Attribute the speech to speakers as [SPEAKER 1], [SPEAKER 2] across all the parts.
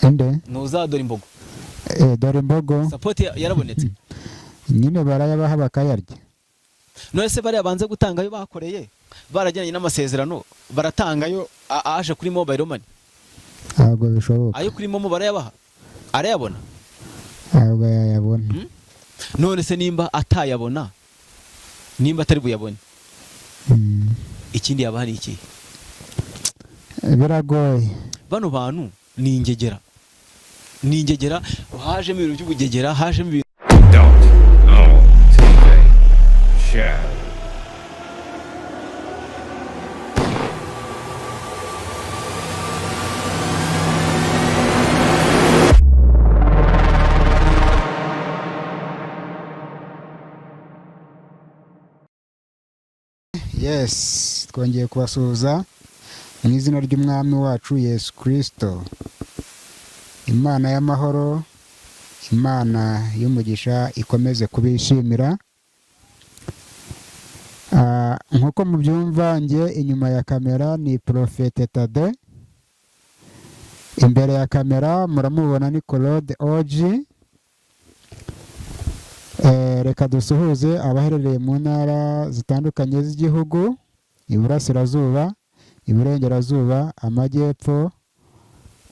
[SPEAKER 1] Inde?
[SPEAKER 2] Ntuzadora imbogo.
[SPEAKER 1] Dore imbogo.
[SPEAKER 2] Support yarabonetse.
[SPEAKER 1] Nyine barayabaha bakayarya.
[SPEAKER 2] None se bariya banze gutanga ayo bakoreye barajyanye n'amasezerano, baratangayo aje kuri mobile money?
[SPEAKER 1] Ntabwo bishoboka.
[SPEAKER 2] Ayo kuri momo barayabaha, arayabona?
[SPEAKER 1] Ntabwo yayabona.
[SPEAKER 2] None se nimba atayabona, nimba atari buyabone, ikindi yabaha ni ikihe?
[SPEAKER 1] Biragoye.
[SPEAKER 2] Bano bantu ni ingegera, ni ingegera. Hajemo ibintu by'ubugegera, hajemo ibintu.
[SPEAKER 3] Dot O TV Show.
[SPEAKER 1] Yes, twongeye kubasuhuza mu izina ry'umwami wacu Yesu Kirisito. Imana y'amahoro, Imana y'umugisha ikomeze kubishimira. Nk'uko mubyumva, njye inyuma ya kamera ni Prophète Tade, imbere ya kamera muramubona ni Claude Oji. Reka dusuhuze abaherereye mu ntara zitandukanye z'igihugu: iburasirazuba, iburengerazuba, amajyepfo,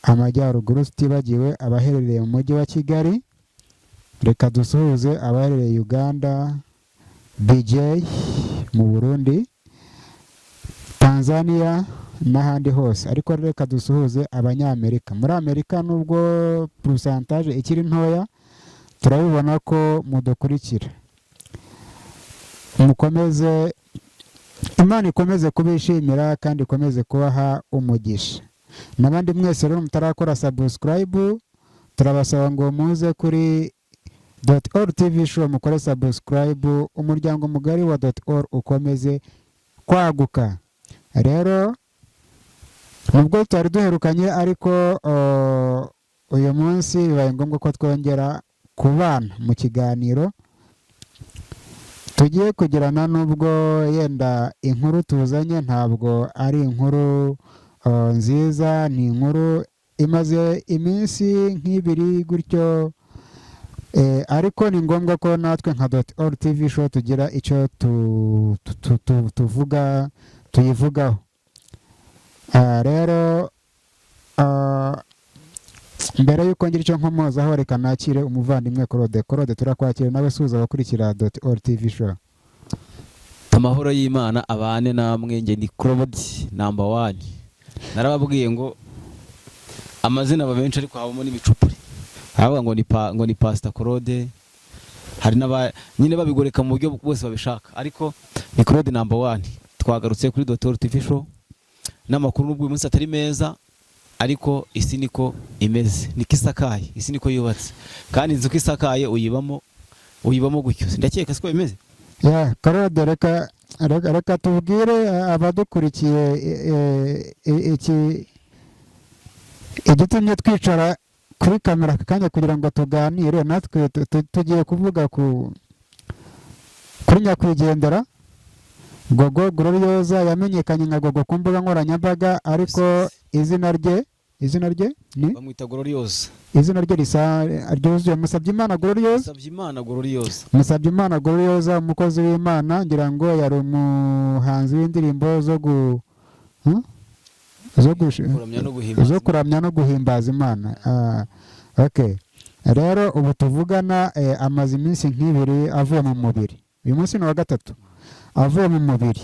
[SPEAKER 1] amajyaruguru, tutibagiwe abaherereye mu mujyi wa Kigali. Reka dusuhuze abaherereye Uganda, BJ mu Burundi, Tanzania n'ahandi hose. Ariko reka dusuhuze Abanyamerika. Muri Amerika, nubwo pourcentage ikiri ntoya, turabibona ko mudukurikira. Mukomeze, Imana ikomeze kubishimira kandi ikomeze kubaha umugisha. N'abandi mwese rero mutarakora subscribe, turabasaba ngo muze kuri Dot All TV Show mukore subscribe, umuryango mugari wa Dot All ukomeze kwaguka. Rero nubwo tutari duherukanye, ariko uyu munsi bibaye ngombwa ko twongera kubana mu kiganiro tugiye kugirana, nubwo yenda inkuru tuzanye ntabwo ari inkuru nziza. Ni inkuru imaze iminsi nk'ibiri gutyo, ariko ni ngombwa ko natwe nka Dot All TV Show tugira icyo tuvuga, tuyivugaho. Rero mbere y'uko ngira icyo nkomozaho, reka nakire umuvandimwe Claude. Claude, turakwakira nawe, suhuza abakurikira Dot All TV Show.
[SPEAKER 2] Amahoro y'Imana abane namwe. Nge ni Claude number one. Narababwiye ngo amazina aba menshi, ariko habamo n'ibicupuri. Haravuga ngo ni Pastor Claude, hari n'aba nyine babigoreka mu buryo bwose babishaka, ariko ni Claude number one. Twagarutse kuri Dr TV Show n'amakuru, nubwo uyu munsi atari meza, ariko isi niko imeze, niko isakaye, isi niko yubatse, kandi inzu uko isakaye uyibamo, uyibamo gutyo. Ndakeka siko bimeze.
[SPEAKER 1] Ya Claude, reka tubwire abadukurikiye iki igitumye twicara kuri kamera aka kanya kugira ngo tuganire. Natwe tugiye kuvuga kuri nyakwigendera Gogo Gloriosa, yamenyekanye nka Gogo ku mbuga nkoranyambaga, ariko izina rye ni
[SPEAKER 2] Bamwita Gloriosa.
[SPEAKER 1] Izina rye risa ryuzuye Musabyimana Gloriosa.
[SPEAKER 2] Musabyimana Gloriosa.
[SPEAKER 1] Musabyimana Gloriosa, umukozi w'Imana, ngira ngo yari umuhanzi w'indirimbo zo gu Huh? Zo
[SPEAKER 2] Kuramya no guhimbaza.
[SPEAKER 1] Zo kuramya no guhimbaza Imana. Okay, rero ubu tuvugana amaze iminsi nk'ibiri avuye mu mubiri. Uyu munsi ni uwa gatatu avuye mu mubiri.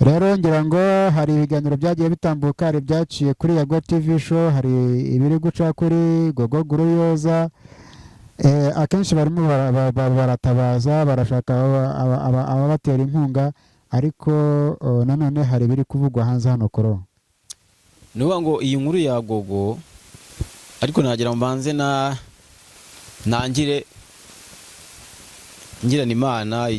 [SPEAKER 1] Rero ngira ngo hari ibiganiro byagiye bitambuka, hari ibyaciye kuri Yago TV Show, hari ibiri guca kuri Gogo Gloriosa. Akenshi barimo baratabaza, barashaka ababatera inkunga, ariko nanone hari ibiri kuvugwa hanze hano kuro.
[SPEAKER 2] Ni ukuvuga ngo iyi nkuru ya Gogo, ariko nagira ngo mbanze na nangire ngirana Imana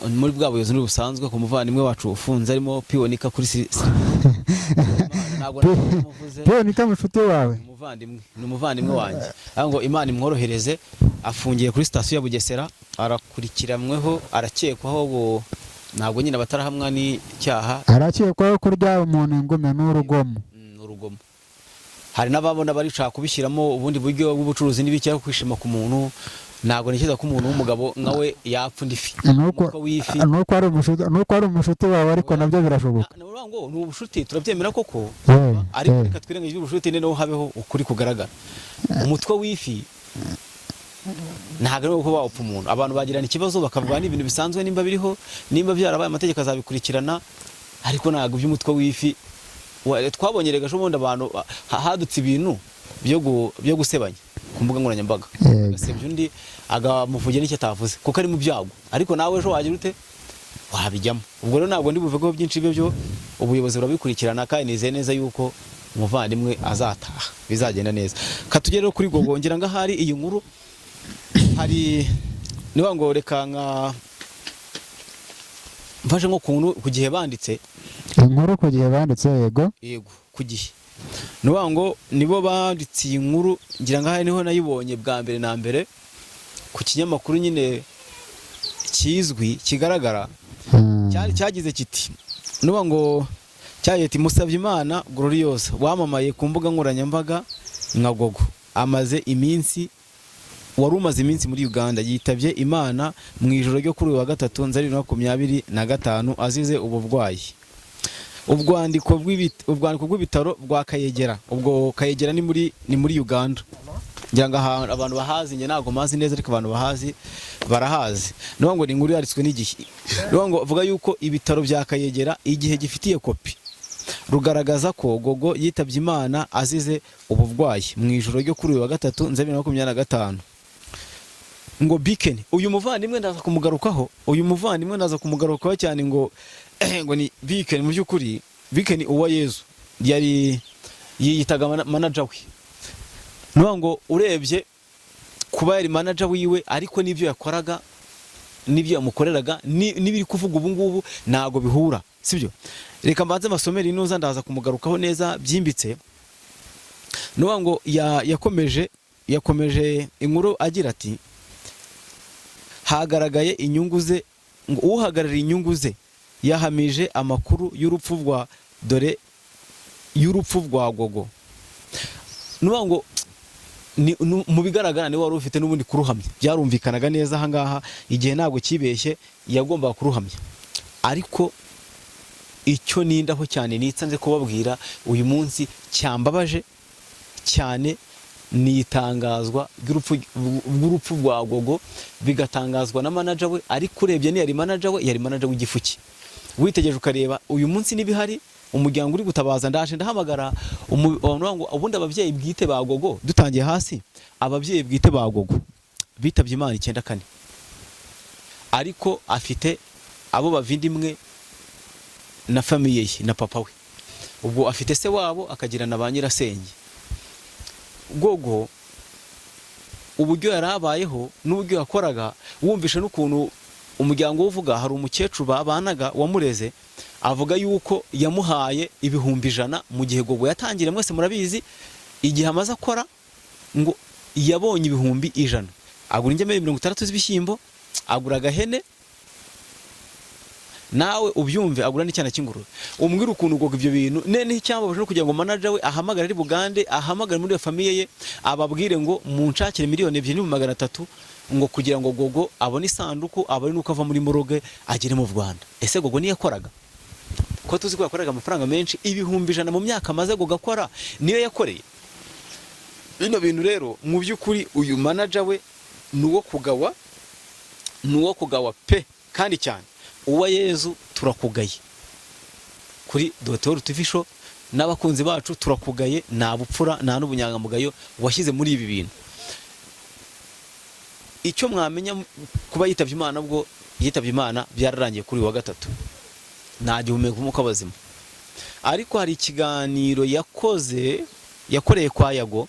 [SPEAKER 2] muri bwa buyobozi busanzwe ku muvandimwe wacu ufunze, arimo Piwonika kuri ntabwo namuvuze.
[SPEAKER 1] Piwonika mushuti wawe?
[SPEAKER 2] Umuvandimwe, ni umuvandimwe wanjye. Aho ngo Imana imworohereze, afungiye kuri sitasiyo ya Bugesera, arakurikiranweho, arakekwaho ntabwo nyine batarahamwa n'icyaha.
[SPEAKER 1] Arakekwaho kurya umuntu ingume n'urugomo.
[SPEAKER 2] Urugomo. urugomo. Hari n'ababona barishaka kubishyiramo ubundi buryo bw'ubucuruzi n'ibiki, ariko kwishima ku muntu, ntabwo ntekereza ko umuntu w'umugabo nkawe yapfa undi fi.
[SPEAKER 1] Nuko
[SPEAKER 2] Umutwe w'ifi.
[SPEAKER 1] Nuko ari umushuti wawe, ariko nabyo birashoboka.
[SPEAKER 2] Ni ukuvuga ngo ni ubushuti, turabyemera koko, ariko reka twirengagize ubucuti, noneho habeho ukuri kugaragara. Umutwe w'ifi ntabwo ari uko wawupfa umuntu. Abantu bagirana ikibazo bakavuga n'ibintu bisanzwe, nimba biriho, nimba byarabaye, amategeko azabikurikirana, ariko ntabwo iby'umutwe w'ifi twabonye rega ejo bundi abantu hadutse ibintu byo gusebanya ku mbuga nkoranyambaga, agasebya undi, agamuvugira n'icyo atavuze kuko ari mu byago, ariko nawe ejo wagira ute? Wabijyamo. Ubwo rero ntabwo ndi buvugeho byinshi, ibyo byo ubuyobozi burabikurikirana, kandi nizeye neza yuko umuvandimwe azataha, bizagenda neza. Katugere rero kuri Gogo. Ngira ngo ahari iyi nkuru hari niba ngo reka nka mfashe nko kuntu ku gihe banditse.
[SPEAKER 1] Inkuru ku gihe banditse, yego.
[SPEAKER 2] Yego, ku gihe, ni ukuvuga ngo nibo banditse iyi nkuru. Ngira ngo ahari niho nayibonye bwa mbere na mbere ku kinyamakuru nyine kizwi, kigaragara. Cyari cyagize kiti, nuba ngo cyagize kiti: "Musabyimana Gloriose wamamaye ku mbuga nkoranyambaga nka Gogo, amaze iminsi, wari umaze iminsi muri Uganda, yitabye Imana mu ijoro ryo kuri uyu wa gatatu, Nzeri 2025, azize uburwayi." Ubwandiko bw'ibitaro bwa Kayegera, ubwo Kayegera ni muri Uganda, ngira ngo abantu bahazi, njye ntabwo mazi neza, ariko abantu bahazi barahazi. Ni ngo ni inkuru yanditswe n'igihe, ni ngo avuga yuko ibitaro bya Kayegera igihe gifitiye kopi rugaragaza ko Gogo yitabye Imana azize uburwayi mu ijoro ryo kuri uyu wa gatatu, Nzeri 2025. Ngo Bikeni, uyu muvandimwe ndaza kumugarukaho, uyu muvandimwe ndaza kumugarukaho cyane, ngo ni Bikeni. Mu by'ukuri Bikeni uwa Yezu yari yiyitaga manager we. Ni ngo urebye kuba yari manager wiwe, ariko n'ibyo yakoraga n'ibyo yamukoreraga n'ibiri kuvuga ubu ngubu ntabwo bihura, sibyo? Reka mbanze masomere inuza, ndaza kumugarukaho neza byimbitse. Ni ngo yakomeje inkuru agira ati: "Hagaragaye inyungu ze." Ngo uhagarariye inyungu ze yahamije amakuru y'urupfu rwa, dore, y'urupfu rwa Gogo. Ni ukuvuga ngo mu bigaragara niwe wari ufite n'ubundi kuruhamya, byarumvikanaga neza ahangaha, igihe ntabwo kibeshye, yagombaga kuruhamya. Ariko icyo nindaho cyane nitsa nze kubabwira uyu munsi cyambabaje cyane ni itangazwa ry'urupfu rwa Gogo, bigatangazwa na manager we. Ariko urebye ntiyari manager we, yari manager w'igifuki. Witegereje ukareba uyu munsi n'ibihari, umuryango uri gutabaza. Ndaje ndahamagara abantu ngo ubundi ababyeyi bwite ba Gogo, dutangiye hasi, ababyeyi bwite ba Gogo bitabye Imana 94, ariko afite abo bavindimwe na famille ye na papa we. Ubwo afite se wabo, akagira na ba nyirasenge. Gogo uburyo yari abayeho n'uburyo yakoraga, wumvishe n'ukuntu umuryango we uvuga, hari umukecuru babanaga wamureze, avuga yuko yamuhaye 100,000 mu gihe Gogo yatangira. Mwese murabizi igihe amaze akora. Ngo yabonye 100,000, agura ingemeri 60 z'ibishyimbo, agura agahene, nawe ubyumve, agura n'icyana cy'ingurube. Umbwire ukuntu ubwo ibyo bintu nene icyambabaje no kugira ngo manager we ahamagare ari Bugande, ahamagare muri iyo famille ye, ababwire ngo munshakire 2,300,000, ngo kugira ngo Gogo abone isanduku, abone nuko ava muri morgue agere mu Rwanda. Ese Gogo niyo yakoraga? Ko tuzi ko yakoraga amafaranga menshi, 100,000 mu myaka amaze Gogo akora niyo yakoreye bino bintu? Rero mu by'ukuri uyu manager we ni uwo kugawa, ni uwo kugawa pe, kandi cyane. Uwa Yezu, turakugaye kuri Dr TV Show n'abakunzi bacu, turakugaye. Nta bupfura, nta n'ubunyangamugayo washyize muri ibi bintu. Icyo mwamenya, kuba yitabye Imana, bwo yitabye Imana byararangiye kuri uyu wa gatatu, nta gihumeka umwuka w'abazima. Ariko hari ikiganiro yakoze, yakoreye kwa Yago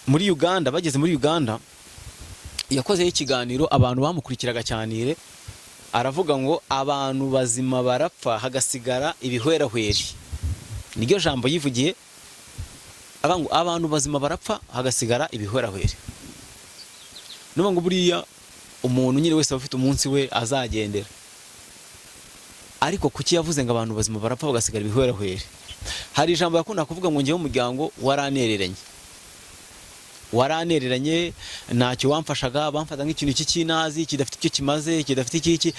[SPEAKER 2] muri Uganda. Bageze muri Uganda yakozeho ikiganiro, abantu bamukurikiraga cyane. Aravuga ngo abantu bazima barapfa hagasigara ibihwerahweri, niryo jambo yivugiye. Avuga ngo abantu bazima barapfa hagasigara ibihwerahweri. Nuvuga ngo buriya umuntu nyine wese aba afite umunsi we azagendera. Ariko kuki yavuze ngo abantu bazima barapfa bagasigara ibihwerahwere? Hari ijambo yakunda kuvuga ngo: "Ngewe umuryango waranereranye, waranereranye, ntacyo wamfashaga, bamfata nk'ikintu cy'ikinazi kidafite icyo kimaze, kidafite iki."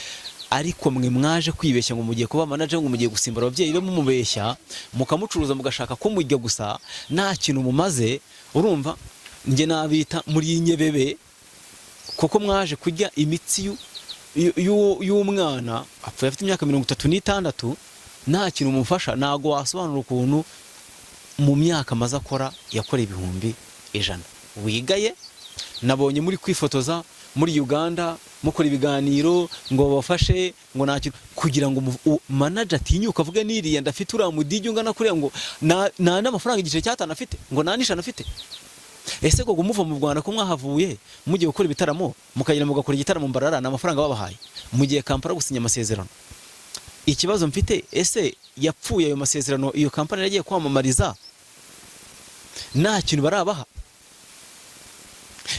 [SPEAKER 2] Ariko mwe mwaje kwibeshya ngo mugiye kuba manager, ngo mugiye gusimbura ababyeyi be, mumubeshya, mukamucuruza, mugashaka ko mujya gusa nta kintu mumaze. Urumva njye nabita muri inyebebe, kuko mwaje kurya imitsi y'umwana apfuye afite imyaka 36, nta kintu mumufasha. Ntabwo wasobanura ukuntu mu myaka amaze akora yakoreye 100,000. Wigaye nabonye muri kwifotoza muri Uganda, mukora ibiganiro ngo babafashe, ngo nta kintu, kugira ngo manager atinyuke avuge niriya ndafite uriya mudigi ungana kuriya, ngo nta n'amafaranga igice cy'atanu afite, ngo nta n'ijana afite. Ese koko muva mu Rwanda, ko mwahavuye mugiye gukora ibitaramo, mukagenda mugakora igitaramo Mbarara, ni amafaranga babahaye? Mugiye Kampala gusinya amasezerano. Ikibazo mfite, ese yapfuye ayo masezerano iyo kampani yagiye kwamamariza nta kintu barabaha?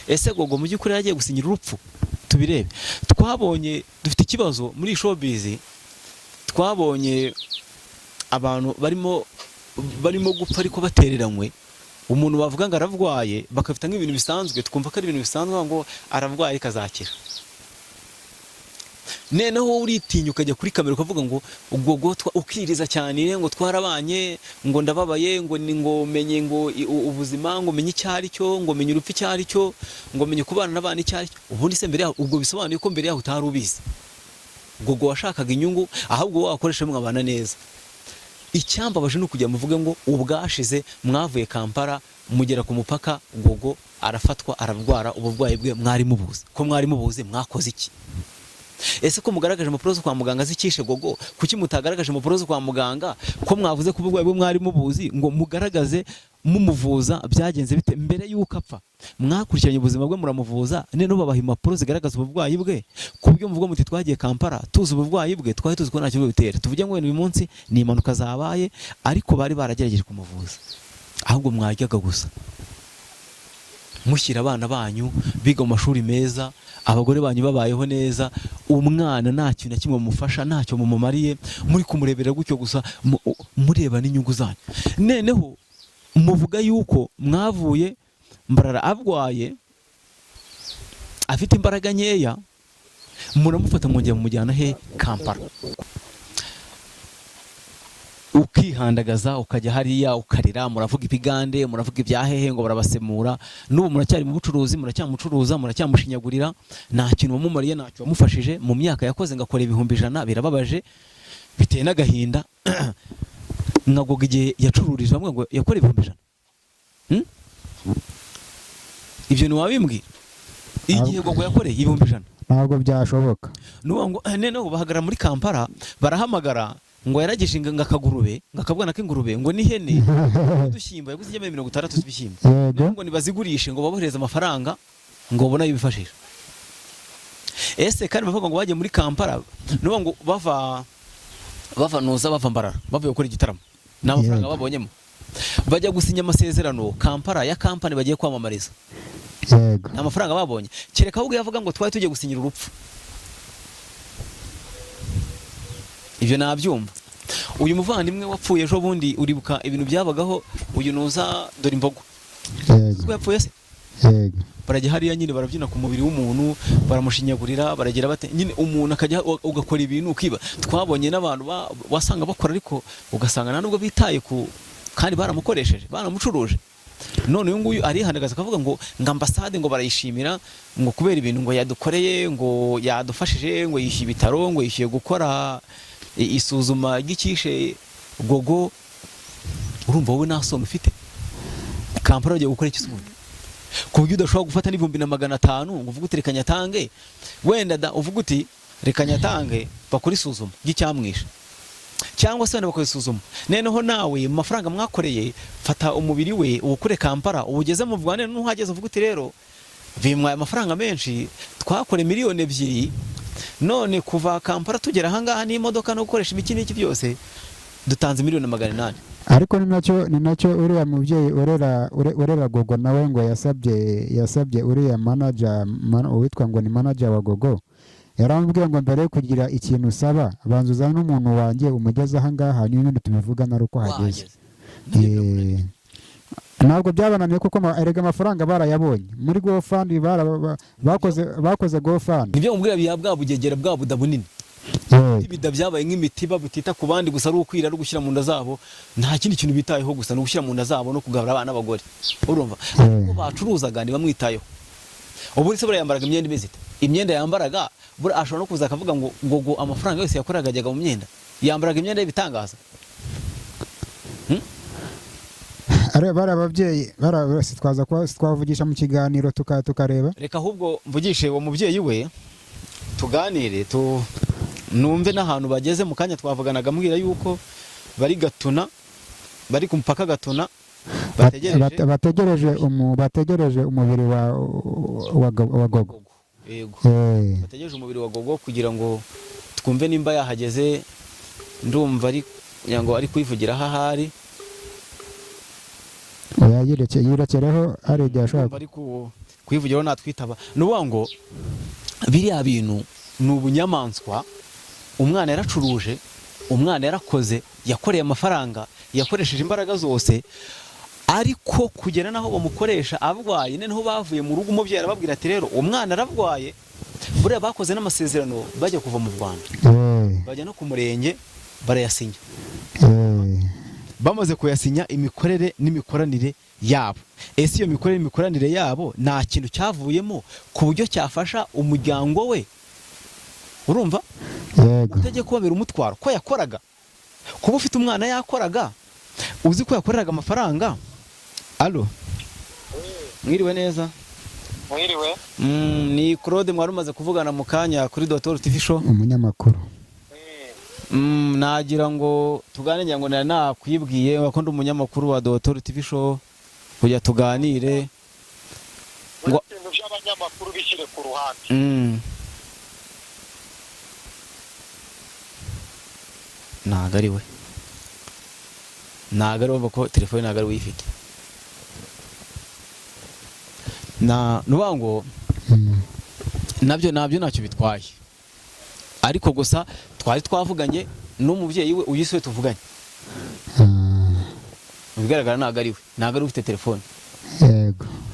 [SPEAKER 2] Ese Gogo mu by'ukuri yagiye gusinyira urupfu? Tubirebe. Twabonye dufite ikibazo muri showbiz, twabonye abantu barimo gupfa ariko batereranywe. Umuntu bavuga ngo ararwaye bakafita nk'ibintu bisanzwe, twumva ko ari ibintu bisanzwe ngo ararwaye ariko azakira. Noneho wowe uritinya ukajya kuri kamera ukavuga ngo ubwo ukiriza cyane ngo twarabanye, ngo ndababaye, ngo ni ngo menye ngo ubuzima, ngo menye icyo ari cyo, ngo menye urupfu icyo ari cyo, ngo menye kubana n'abana icyo ari cyo. Ubundi se mbere yaho, ubwo bisobanuye ko mbere yaho utari ubizi? Ubwo washakaga inyungu, ahubwo wowe wakoresha mwabana neza. Icyambabaje ni ukugira muvuge ngo ubwashize mwavuye Kampala mugera ku mupaka, Gogo arafatwa ararwara. Uburwayi bwe mwari mubuzi? Ko mwari mubuzi, mwakoze iki? Ese ko mugaragaje impapuro zo kwa muganga zikishe Gogo, kuki mutagaragaje impapuro zo kwa muganga, ko mwavuze ko uburwayi bwe mwari mubuzi, ngo mugaragaze mumuvuza byagenze bite mbere y'uko apfa? Mwakurikiranye ubuzima bwe, muramuvuza, none babaha impapuro zigaragaza uburwayi bwe, ku buryo muvuga muti twagiye Kampala tuzi uburwayi bwe, twari tuzi ko nta kibazo bitera. Tuvuge ngo wenda uyu munsi ni impanuka zabaye, ariko bari baragerageje kumuvuza. Ahubwo mwajyaga gusa mushyira abana banyu biga mu mashuri meza, abagore banyu babayeho neza, umwana nta kintu na kimwe mumufasha, ntacyo mumumariye, muri kumurebera gutyo gusa, mureba n'inyungu zanyu. Noneho muvuga yuko mwavuye Mbarara arwaye afite imbaraga nkeya, muramufata mwongera mumujyana he? Kampala. Ukihandagaza ukajya hariya ukarira, muravuga ibigande, muravuga ibya hehe, ngo barabasemura. N'ubu muracyari mu bucuruzi, muracyamucuruza, muracyamushinyagurira, nta kintu wamumariye, ntacyo wamufashije mu myaka yakoze ngo akore 100,000. Birababaje, biteye n'agahinda. Nkagoga igihe yacururije bamwe ngo yakora 100,000. Ibyo ntiwabimbwira igihe Gogo yakoreye 100,000?
[SPEAKER 1] Ntabwo byashoboka.
[SPEAKER 2] Nuvuga ngo noneho bahagarara muri Kampala, barahamagara ngo yarageje ngo akagurube, ngo akabwana k'ingurube, ngo n'ihene, udushyimbo, yaguze ingemwe 60 z'ibishyimbo. Ngo nibazigurishe ngo babohereze amafaranga, ngo babone ayo bifashisha. Ese kandi bavuga ngo bagiye muri Kampala, nuvuga ngo bava nuza, bava Mbarara, bavuye gukora igitaramo, ni amafaranga babonyemo bajya gusinya amasezerano Kampala ya kampani bagiye kwamamariza? Ni amafaranga babonye? Kereka ahubwo yavuga ngo twari tugiye gusinyira urupfu, ibyo nabyumva. Uyu muvandimwe wapfuye ejo bundi, uribuka ibintu byabagaho, uyu nuza dore imbogo? Ubwo yapfuye se?
[SPEAKER 1] Yego.
[SPEAKER 2] Barajya hariya nyine barabyina ku mubiri w'umuntu, baramushinyagurira, baragira bate nyine, umuntu akajya ugakora ibintu ukiba. Twabonye n'abantu wasanga bakora, ariko ugasanga nta nubwo bitaye ku, kandi baramukoresheje, baramucuruje. None uyu nguyu arihandagaza akavuga ngo ambasade ngo barayishimira, ngo kubera ibintu ngo yadukoreye, ngo yadufashije, ngo yishyuye ibitaro, ngo yishyuye gukora isuzuma ry'icyishe Gogo. Urumva wowe nta soni ufite? Kampala bagiye gukora iki se ubundi, ku buryo udashobora gufata n'1500 ngo uvuge uti reka nyatange, wenda da uvuge uti reka nyatange bakore isuzuma ry'icyamwishe, cyangwa se wenda bakora isuzuma, noneho nawe mu mafaranga mwakoreye fata umubiri we uwukure Kampala uwugeze mu Rwanda, nuhageze uvuge uti rero bimwaye amafaranga menshi, twakore 2 miliyoni, none kuva Kampala tugera ahangaha n'imodoka no gukoresha imiki n'iki byose, dutanze 800,000,000.
[SPEAKER 1] Ariko ni nacyo uriya mubyeyi urera Gogo nawe ngo yasabye uriya manager, uwitwa ngo ni manager wa Gogo. Yaramubwiye ngo mbere yo kugira ikintu usaba, banza uzane umuntu wanjye umugeze aha ngaha, hanyuma ibindi tubivugana ari uko hageze.
[SPEAKER 2] Wahageze. Nabyo biramunaniye.
[SPEAKER 1] Ntabwo byabananiye kuko erega amafaranga barayabonye muri GoFund, bakoze GoFund.
[SPEAKER 2] Nibyo mubwira bya bwa bugegera, bwa buda bunini. Ibida byabaye nk'imitiba, butita ku bandi, gusa ari ukwira, ari ugushyira mu nda zabo, nta kindi kintu bitayeho, gusa ni ugushyira mu nda zabo no kugabura abana n'abagore, urumva? Ariko bacuruzaga ntibamwitayeho. Ubu se buriya yambaraga imyenda imeze ite? Imyenda yambaraga, buriya ashobora no kuza akavuga ngo amafaranga yose yakoraga ajyaga mu myenda, yambaraga imyenda y'ibitangaza.
[SPEAKER 1] Bari ababyeyi twaza kuba twavugisha mu kiganiro tukareba.
[SPEAKER 2] Reka ahubwo mvugishe uwo mubyeyi we, tuganire, tu numve n'ahantu bageze. Mu kanya twavuganaga ambwira yuko bari Gatuna, bari ku mupaka Gatuna, bategereje
[SPEAKER 1] Bategereje umubiri wa Gogo.
[SPEAKER 2] Gogo. Yego. Bategereje umubiri wa Gogo kugira ngo twumve nimba yahageze. Ndumva ari kugira ngo ari kuyivugira aho ahari.
[SPEAKER 1] Oya, yirekereho, hari igihe ashobora
[SPEAKER 2] Ndumva ari kuyivugiraho natwitaba. Ni ukuvuga ngo biriya bintu ni ubunyamaswa. Umwana yaracuruje, umwana yarakoze, yakoreye amafaranga, yakoresheje imbaraga zose, ariko kugera n'aho bamukoresha arwaye. Noneho bavuye mu rugo, umubyeyi arababwira ati: "Rero umwana ararwaye." Buriya bakoze n'amasezerano bajya kuva mu Rwanda, bajya no ku murenge barayasinya. Bamaze kuyasinya, imikorere n'imikoranire yabo, ese iyo mikorere n'imikoranire yabo nta kintu cyavuyemo ku buryo cyafasha umuryango we, urumva?
[SPEAKER 1] Yego.
[SPEAKER 2] Utajya kubabera umutwaro ko yakoraga, kuba ufite umwana yakoraga, uzi ko yakoreraga amafaranga. Allo, mwiriwe neza?
[SPEAKER 4] Mwiriwe.
[SPEAKER 2] Ni Claude mwari umaze kuvugana mu kanya kuri Dr TV Show.
[SPEAKER 1] Umunyamakuru.
[SPEAKER 2] Nagira ngo tuganire, ngira ngo nari nakwibwiye ko ndi umunyamakuru wa Dr TV Show, kugira tuganire
[SPEAKER 4] Ibintu by'abanyamakuru bishyire ku ruhande.
[SPEAKER 2] Ntago ari we, ntago ari we, ko telefone ntago ari we uyifite. Na nuvuga ngo nabyo ntacyo bitwaye, ariko gusa twari twavuganye n'umubyeyi we, uyu si we tuvuganye. Mu bigaragara ntago ari we, ntago ari we ufite telefone.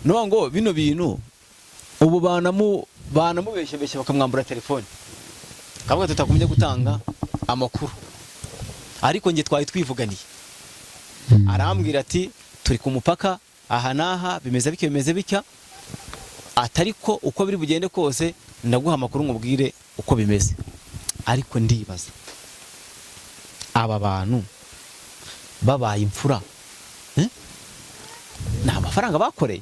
[SPEAKER 2] Nuvuga ngo bino bintu ubu banamubeshyabeshya bakamwambura telefone, kavuga tutakumye gutanga amakuru, ariko njye twari twivuganiye. Arambwira ati: "Turi ku mupaka aha n'aha, bimeze bityo, bimeze bitya," atari ko uko biri bugende kose ndaguha amakuru nkubwire uko bimeze. Ariko ndibaza, aba bantu babaye imfura, eh? Ni amafaranga bakoreye.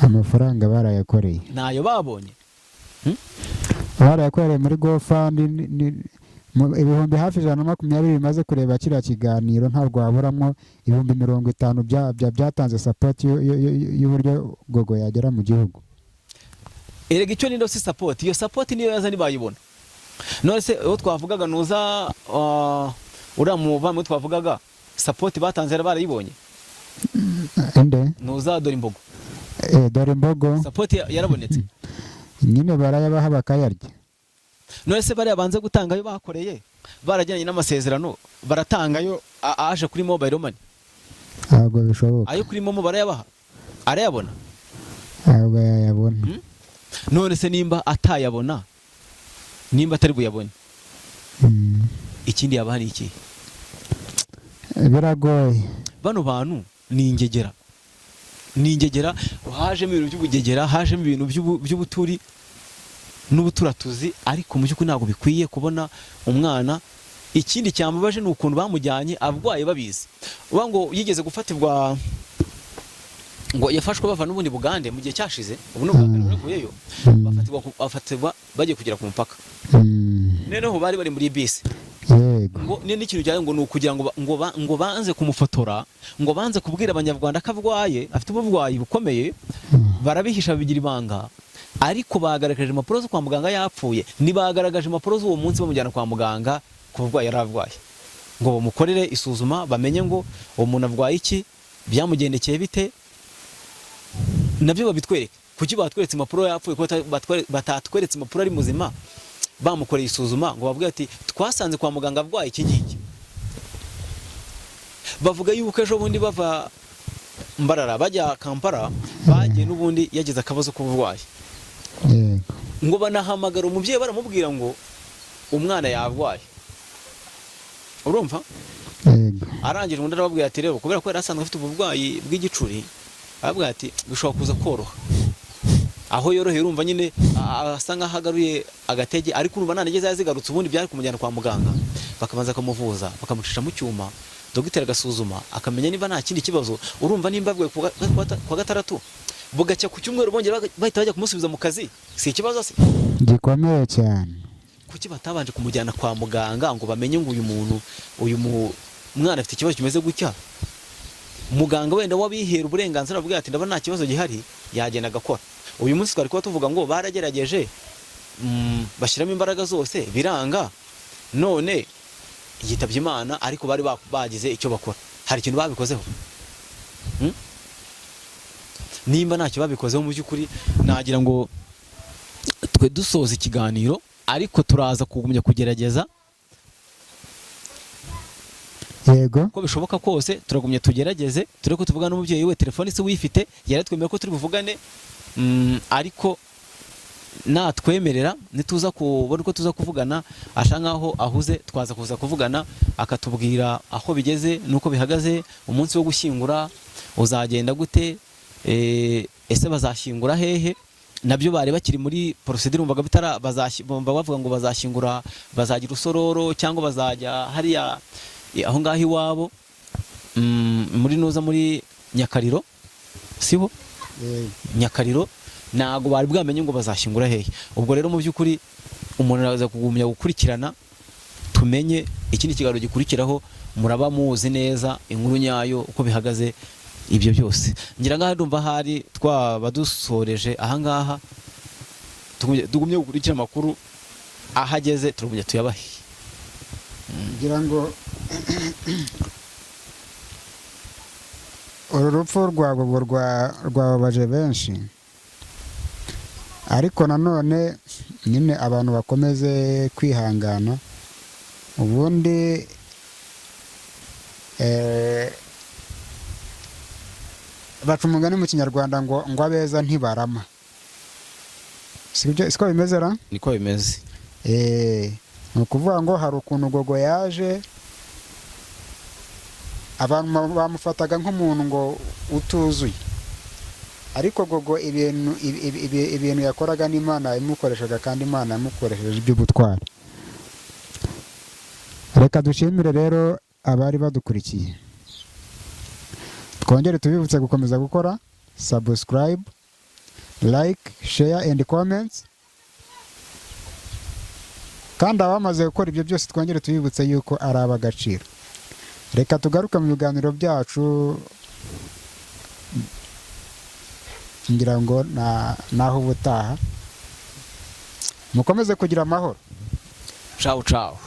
[SPEAKER 1] Amafaranga barayakoreye.
[SPEAKER 2] Ntayo babonye.
[SPEAKER 1] Barayakoreye muri GoFund, ibihumbi hafi 120 bimaze kureba kiriya kiganiro, ntabwo waburamo 50,000 byatanze support y'uburyo Gogo yagera mu gihugu.
[SPEAKER 2] Erega icyo ni si support, iyo support niyo yaza ntibayibona. None se uwo twavugaga, nuza uriya muvandimwe twavugaga, support batanze barayibonye?
[SPEAKER 1] Inde?
[SPEAKER 2] Nuza dore imbogo.
[SPEAKER 1] Dore imbogo.
[SPEAKER 2] Support yarabonetse.
[SPEAKER 1] Nyine barayabaha bakayarya.
[SPEAKER 2] None se bariya banze gutanga ayo bakoreye, barajyanye n'amasezerano, baratangayo aje kuri mobile money?
[SPEAKER 1] Ntabwo bishoboka.
[SPEAKER 2] Ayo kuri MoMo barayabaha, arayabona?
[SPEAKER 1] Ntabwo yayabona.
[SPEAKER 2] None se nimba atayabona, nimba atari buyabone, ikindi yabaha ni ikihe?
[SPEAKER 1] Biragoye.
[SPEAKER 2] Bano bantu ni ingegera, ni ingegera. Hajemo ibintu by'ubugegera, hajemo ibintu by'ubuturi n'ubuturatuzi, ariko mu by'ukuri ntabwo bikwiye kubona umwana. Ikindi cyambabaje ni ukuntu bamujyanye arwaye babizi. Uba ngo yigeze gufatirwa, ngo yafashwe bava n'ubundi Bugande mu gihe cyashize, ubu ni ubwa kabiri bakuyeyo. Bafatirwa bagiye kugera ku mupaka. Noneho bari bari muri bisi. Ngo ni n'ikintu cyane ngo ni ukugira ngo ngo banze kumufotora, ngo banze kubwira Abanyarwanda ko arwaye, afite uburwayi bukomeye. Barabihisha, babigira ibanga, ariko bagaragaje impapuro zo kwa muganga yapfuye. Ntibagaragaje impapuro z'uwo munsi bamujyana kwa muganga ku burwayi yari arwaye, ngo bamukorere isuzuma, bamenye ngo uwo muntu arwaye iki, byamugendekeye bite, nabyo babitwereke. Kuki batweretse impapuro yapfuye, ko batatweretse impapuro ari muzima, bamukoreye isuzuma, ngo bavuge ati twasanze kwa muganga arwaye iki ngiki? Bavuga yuko ejo bundi bava Mbarara bajya Kampala, bagiye n'ubundi yagize akabazo k'uburwayi. Ngo banahamagara umubyeyi, baramubwira ngo umwana yarwaye, urumva?
[SPEAKER 1] Yego.
[SPEAKER 2] Arangije undi arababwira ati rero kubera ko yari asanzwe afite uburwayi bw'igicuri, arababwira ati bishobora kuza koroha. Aho yoroheye, urumva nyine asa nkaho agaruye agatege, ariko urumva ntanigeze yazigarutse. Ubundi byari kumujyana kwa muganga, bakabanza bakamuvuza, bakamucisha mu cyuma, dogiteri agasuzuma, akamenya niba nta kindi kibazo. Urumva nimba avuye ku wa gatandatu, bugacya ku cyumweru bongera bahita bajya kumusubiza mu kazi, si ikibazo se?
[SPEAKER 1] Gikomeye cyane.
[SPEAKER 2] Kuki batabanje kumujyana kwa muganga ngo bamenye ngo uyu muntu, uyu mwana afite ikibazo kimeze gutya? Muganga wenda wabihera uburenganzira bwe ati ndabona nta kibazo gihari, yagenda agakora. Uyu munsi twari kuba tuvuga ngo baragerageje, bashyiramo imbaraga zose biranga, none yitabye Imana, ariko bari bagize icyo bakora, hari ikintu babikozeho. Nimba ntacyo babikozeho, mu by'ukuri nagira ngo twe dusoza ikiganiro, ariko turaza kugumya kugerageza uko bishoboka kose. Turagumya tugerageze turebe ko tuvugana n'umubyeyi we. Telefone se uyifite, yaratwemerera ko turi buvugane, ariko natwemerera, nituza kubona uko tuza kuvugana, asa nkaho ahuze, twaza kuza kuvugana akatubwira aho bigeze n'uko bihagaze, umunsi wo gushyingura uzagenda gute, ese bazashyingura hehe? Nabyo bari bakiri muri procédure, bumvaga bitara bumva bavuga ngo bazashyingura, bazagira usororo cyangwa bazajya hariya aho ngaho iwabo, muri nuza muri Nyakariro, sibo? Nyakariro. Ntabwo bari bwamenye ngo bazashyingura hehe. Ubwo rero mu by'ukuri umuntu araza kugumya gukurikirana, tumenye ikindi kiganiro gikurikiraho, muraba muzi neza inkuru nyayo uko bihagaze. Ibyo byose ngira ngaha ndumva ahari twaba dusoreje ahangaha. Tugumye gukurikira amakuru ahageze, turagumya tuyabahe.
[SPEAKER 1] Ngira ngo uru rupfu rwa Gogo rwababaje benshi, ariko nanone nyine abantu bakomeze kwihangana. Ubundi baca umugani mu Kinyarwanda ngo abeza ntibarama. Sibyo? Siko bimeze ra?
[SPEAKER 2] Niko bimeze.
[SPEAKER 1] Ni ukuvuga ngo hari ukuntu Gogo yaje, abantu bamufataga nk'umuntu ngo utuzuye, ariko Gogo ibintu ibintu yakoraga n'Imana yamukoreshaga, kandi Imana yamukoresheje iby'ubutwari. Reka dushimire rero abari badukurikiye, twongere tubibutse gukomeza gukora subscribe, like, share and comments. Kandi abamaze gukora ibyo byose, twongere tubibutse yuko ari ab'agaciro. Reka tugaruke mu biganiro byacu. Ngira ngo naho ubutaha, mukomeze kugira amahoro.
[SPEAKER 2] Ciao ciao.